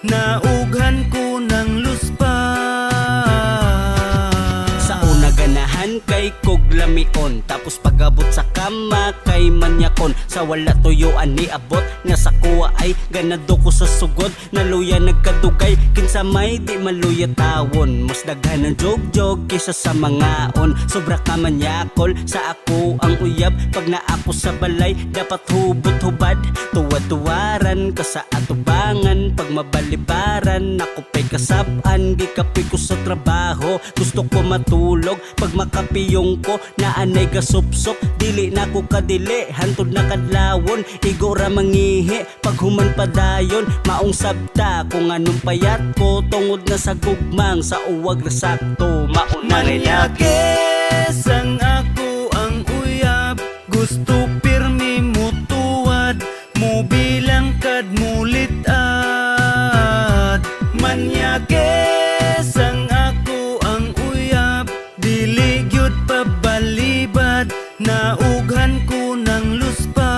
Naughan ko ng luspa. Sa una ganahan kay kog lamion, tapos pagabot sa kama kay manyakon. Sa wala tuyuan ni abot nga sa kuwa ay ganado ko sa sugod. Naluya nagkadugay, kinsa may di maluya tawon. Mas daghan ng jog-jog kaysa sa mangaon. Sobra ka manyakol sa ako ang uyab. Pag naa ko sa balay dapat hubot-hubad. Tuwa-tuwaran ka sa atubangan. Pag mabalibaran ako pa'y kasab-an. Gikapoy ko sa trabaho, gusto ko matulog. Pag makapiyong ko, naanay gasupsop. Dili na ko kadili, hantod na kadlawon. Igo ra mangihi, pag human padayon. Maong sabta kung anong payat ko, tungod na sa gugmang sa uwag ra sakto. Mauna rin. Manyakes ang ako ang uyab. Gusto pirmi mo tuwad, mo bilang kad mulit-ad. Manyakes ang ako ang uyab. Dili gyud pabalibad. Naughan ko ng luspa.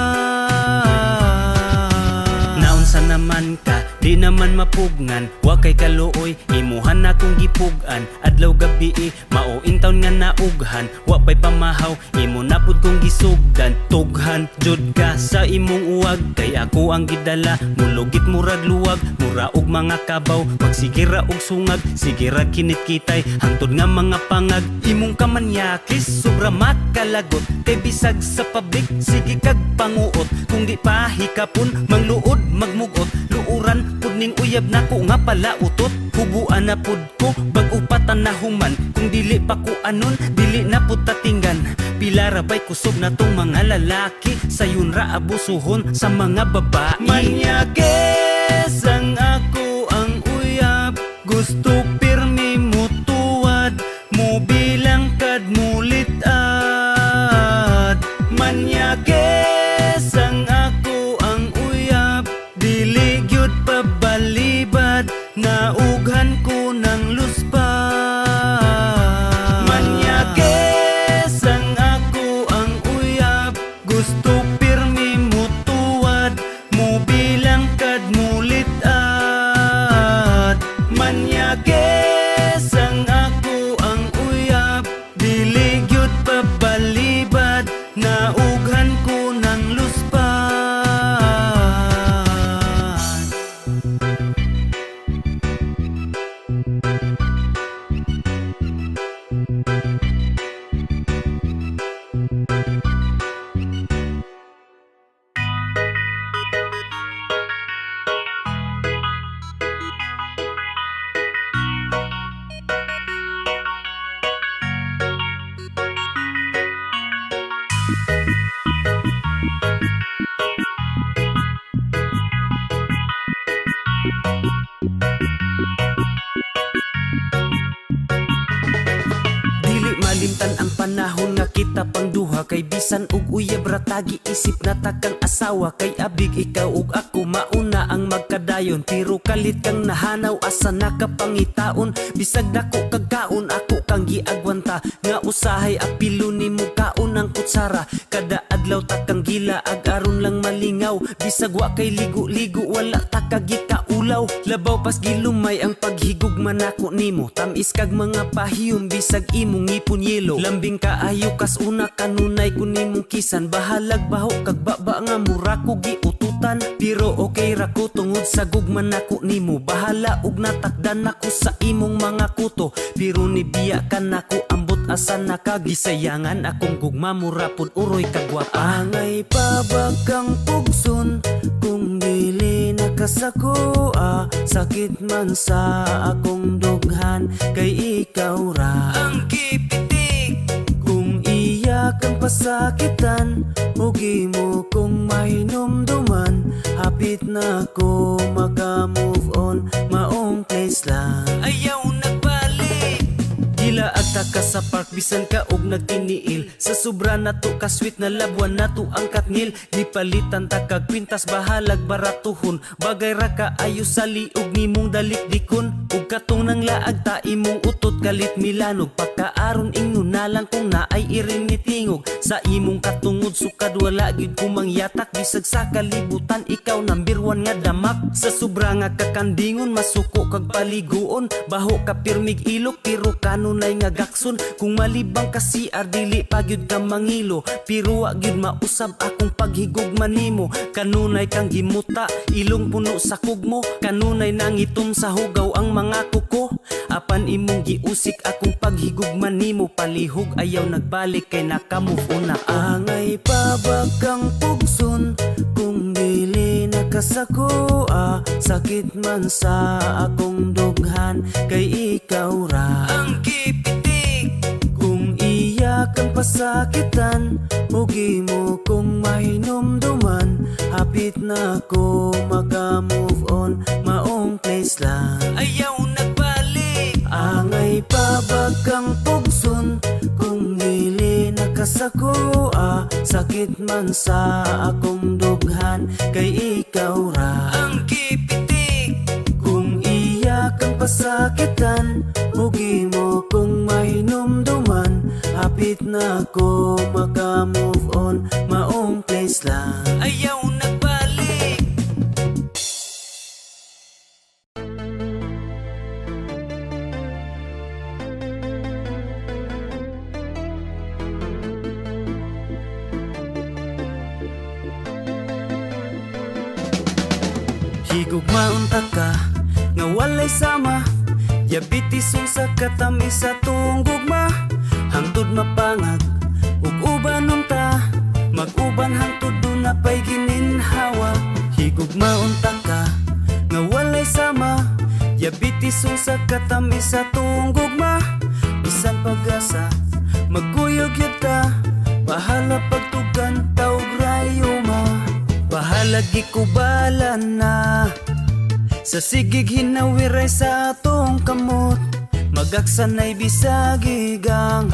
Naunsa naman ka, di naman mapugnan. Wa kay kaluoy, imuhan na kong gipugan. Adlaw gabi, mao intawon nga naughan. Wa pa'y pamahaw, imo na pud kong gisugdan. Tughan, jud ka sa imong uwag. Kay ako ang gidala, mulugit murag luwag. Mura og mga kabaw, magsigira og sungag. Sige ra kinit-kitay, hangtod nga mga pangag. Imong kamanyakis, sobra makalagot. Kay bisag sa public, sige kag panguot. Kung di pa hikapon, mangluod, magmugot. Luuran pud ning uyab nako nga pala utot. Hubuan na pud ko, bag-o pa ta nahuman. Kung dili pa ko anon, dili na pud tatinggan. Pila ra bay kusog na tong mga lalaki? Sayon ra abusuhon sa mga babae. Manyakes ang ako ang uyab. Gusto pirmi mo tuwad, mo bilang kad mulit-ad. Manyakes ang ako ang uyab. Dili gyud pabalibad. Naughan ko ng luspa. Manyakes ang ako ang uyab. Gusto pirmi mo tuwad, mo bilang kad mulit-ad. Manyakes ang ako ang uyab. Dili gyud pabalibad. Naughan ko ng luspa. Dili malimtan ang panahon nga kita pang duha. Kay bisan og uyab ra tagi, isip na takang asawa. Kay abig ikaw ug ako mauna ang magkadayon. Pero kalit kang nahanaw, asa na ka pangitaon? Bisag dako kag kaon, ako kang giagwanta. Nga usahay apilo nimo kaon ang kutsara. Kada adlaw ta kang gila ag aron lang malingaw. Bisag wa kay ligo-ligo, wala ta ka gikaulaw. Labaw pas gilumay ang paghigugma nako nimo. Tamis kag mga pahiyom bisag imong ngipon yelo. Lambing kaayo kas una kanunay ko nimong kisan. Bahalag baho kag baba nga mura ko giututan. Pero okay ra ko tungod sa gugma nako nimo. Bahala og natakdan nako sa imong mga kuto. Pero nibiya ka nako, ambot asa na ka. Gisayangan akong gugma, mura pud uroy kagwapa. Angay pa ba kang pugson kung dili nakasakoa? Sakit man sa akong dughan kay ikaw ra ang gipitik. Kung iya kang pasakitan ugi mo kong mahinumduman. Hapit na ko maka-move on, maong place lang. Ayaw nagbalik. Gila ag Makita ka sa park bisan ka og nagtiniil. Sa sobra nato ka sweet, na labwan nato ang katngil. Gipalitan ta kag kwintas, bahalag baratuhon. Bagay ra ka ayo sa liog nimong dalikdikon. Ug katong nang laag ta imong utot kalit milanog. Pagkaaron ingnon na lang kung naay iring nitingog. Sa imong katungod sukad wala gyud ko mangyatak. Bisag sa kalibutan ikaw number one nga damak. Sa sobra nga kakandingon masuko kag paliguon. Baho ka pirmig ilok pero kanunay nga gakson. Kung malibang ka CR dili pa gyud ka mangilo. Pero wa gyud mausab akong paghigugma nimo. Kanunay kang gimuta, ilong puno sa kugmo. Kanunay nangitom sa hugaw ang mga kuko. Apan imong giusik akong paghigugma nimo. Palihog ayaw nagbalik kay naka-move on ako. Angay pa ba kang pugson kung dili nakasakoa? Sakit man sa akong dughan kay ikaw ra ang gipitik. Kung iya kang pasakitan, ugi mo kung mahinumduman. Hapit na ako maka-move on, maong place lang ayaw nagbalik. Angay pa ba kang pugson kung dili nakasakoa? Sakit man sa akong dughan kay ikaw ra ang gipitik. Kung iya kang pasakitan, ugi mo kung mahinumduman. Hapit na ako maka-move on, maong place lang ayaw nagbalik. Higugmaon ta ka nga walay sama. Diabetes unsa katamis sa atong gugma. Hangtod mapangag ug uban unta, mag-uban hangtod duna pay gininhawa. Higugmaon ta ka nga walay sama. Diabetes unsa katamis sa atong gugma. Bisan pag-asa magkuyog gyud ta. Bahala pagtugan taog rayuma. Bahala gikubala na. Sa sigig hinawiray sa atong kamot. Magaksanay bisag igang.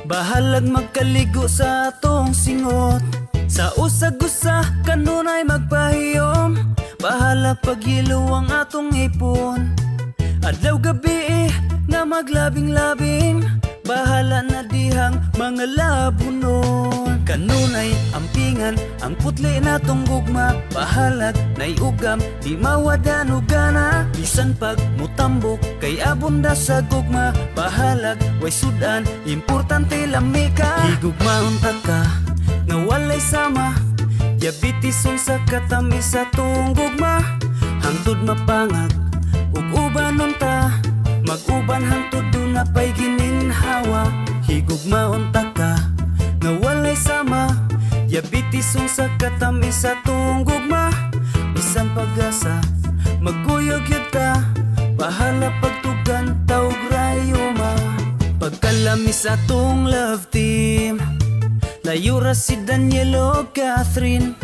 Bahalag magkaligo sa atong singot. Sa usag-usa kanunay magpahiyom. Bahala paghilo ang atong ipon. Adlaw gabi nga maglabing-labing. Bahala na dihang mga labunon. Kanunay ampingan ang putli natong gugma. Bahalag naiugam di mawadan og gana. Bisan pag mutambok kay abunda sa gugma. Bahalag way sudan, importante lami ka. Higugmaon ta ka nga walay sama. Diabetes unsa katamis sa atong gugma. Hangtod mapangag ug uban unta, mag-uban hangtod duna pay gininhawa. Higugmaon ta ka nga walay sama. Diabetes unsa katamis sa atong gugma. Bisan pag-asa magkuyog gyud ta. Bahala pagtugan taog rayuma. Pagkalamis atong love team. Layo ra si Daniel o Catherine.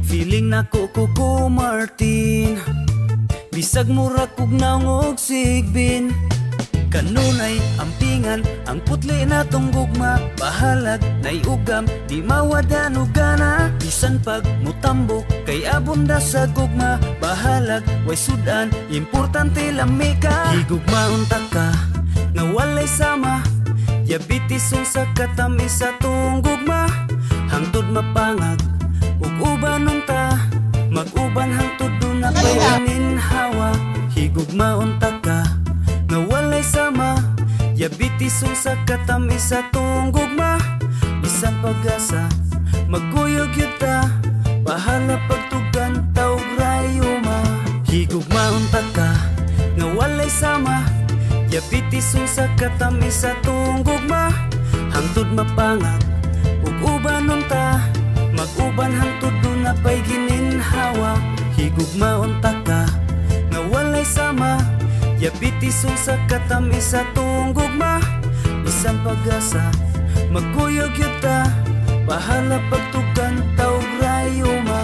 Feeling nako Coco Martin. Bisag mura kog naong og sigbin. Kanunay ampingan ang putli natong gugma. Bahalag naiugam di mawadan og gana. Bisan pag mutambok kay abunda sa gugma. Bahalag way sudan, importante lami ka. Higugmaon ta ka nga walay sama. Diabetes unsa katamis sa atong gugma. Hangtod mapangag ug uban unta, mag-uban hangtod duna pay gininhawa. Higugmaon ta ka nga walay sama. Diabetes unsa katamis sa atong gugma. Bisan pag-asa magkuyog gyud ta. Bahala pagtugan taog rayuma. Higugmaon ta ka nga walay sama. Diabetes unsa katamis sa atong gugma. Hangtod mapangag ug uban unta, mag-uban hangtod duna pay gininhawa. Higugmaon ta ka nga walay sama. Diabetes unsa katamis sa atong gugma. Bisan pag-asa magkuyog gyud ta. Bahala pagtugan taog rayuma.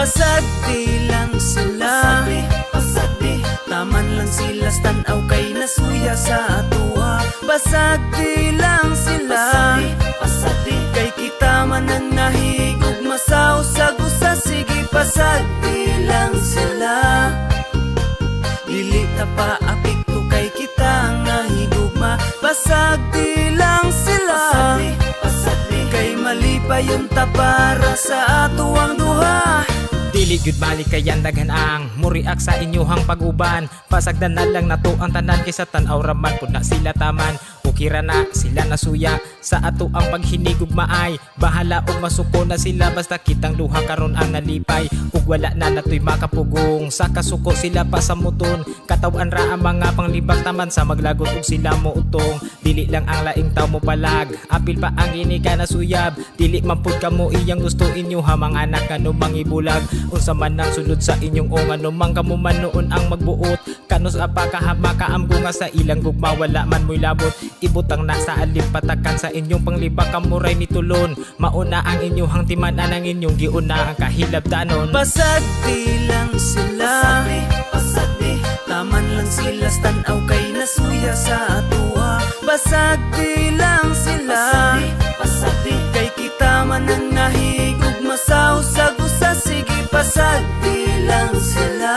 Pasagdi lang sila. Pasagdi. Taman lang sila tanaw kay nasuya sa atoa. Pasagdi lang sila. Pasagdi. Kay kita man ang nahigugma sa usag usa. Sige, pasagdi lang sila. Dili ta pa apekto kay kita ang nahigugma. Pasagdi lang sila. Pasagdi. Kay malipayon ta para sa atoang duha. Dili gyud malikayan, daghan ang muriak sa inyuhang pag-uban. Pasagdan na lang nato ang tanan kaysa tan-aw raman pud na sila taman. Okay ra na sila nasuya sa ato ang paghinigugmaay. Bahala og masuko na sila, basta kitang duha karon ang nalipay ug wala na natoy makapugong. Sa kasuko sila pa sa muton. Kataw-an ra ang mga panglibak taman sa maglagot og sila mo utong. Dili lang ang laing tawo mo palag, apil pa ang ini ka na suyab. Dili man pud kamo iyang gusto inyo ha mga anak ngano mangibulag. Unsa man ang sulod sa inyong o ngano man kamo man noon ang magbuot. Kanus apa kahama kaamgo nga sa ilang gugma wala man mo'y labot. Ibutang na sa alimpatakan sa inyong panglibak, kamuray mitulon. Mauna ang inyong timan-an, ang inyong giuna ang kahilabtanon. Pasagdi lang sila. Pasagdi. Taman lang sila tanaw kay nasuya sa atoa. Pasagdi lang sila. Pasagdi. Kay kita man ang nahigugma sa usag usa. Sige, pasagdi lang sila.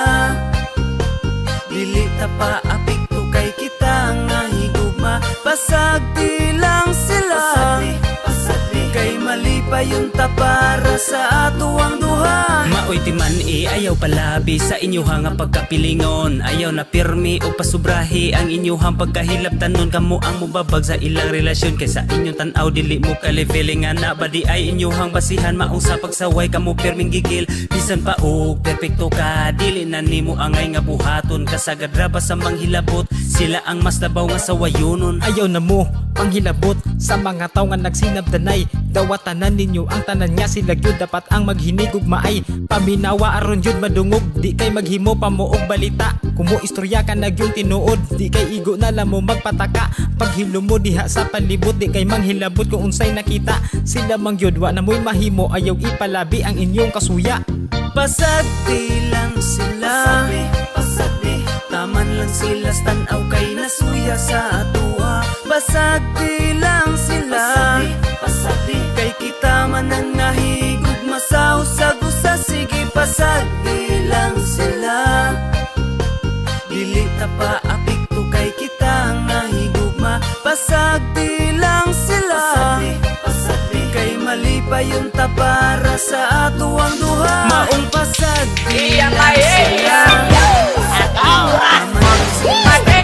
Dili ta pa apekto kay kita ang nahigugma. Pasagdi lang sila. Pasagdi. Kay malipayon ta para sa atoang duha. Maoy timan i ayaw palabi sa inyuhang nga pagkapilingon. Ayaw na pirmi o pasubrahi ang inyuhang pagkahilabtanon. Kamo ang mubabag sa ilang relasyon kay sa inyong tan-aw dili mo kalifeling nga na ba di ay inyuhang basihan maong sa pagsaway kamo pirming gigil. Bisan pa og perpekto ka, dili na nimo angay nga buhaton. Kasagad ra ba sa manghilabot, sila ang mas labaw nga sawayonon. Ayaw na mo panghilabot sa mga taw nga nagsinabdanay. Dawatanan ninyo ang tanan nga sila gyud dapat ang maghinigugmaay. Paminawa aron gyud madungog, di kay maghimo pa mo og balita. Kung mo istorya ka na gyud tinuod, di kay igo na lang mo magpataka. Paghilom mo diha sa palibot, di kay manghilabot kung unsay nakita. Sila mang gyud wa na mo'y mahimo, ayaw ipalabi ang inyong kasuya. Pasagdi lang sila. Pasagdi. Taman lang sila tanaw kay nasuya sa atoa. Pasagdi lang sila. Pasagdi. Kay kita man ang nahigugma sa usag usa. Sige, pasagdi lang sila. Dili ta pa apekto kay kita ang nahigugma. Pasagdi lang sila. Pasagdi. Kay malipayon ta para sa atoang duha. Maong pasagdi lang sila. Taman lang sila.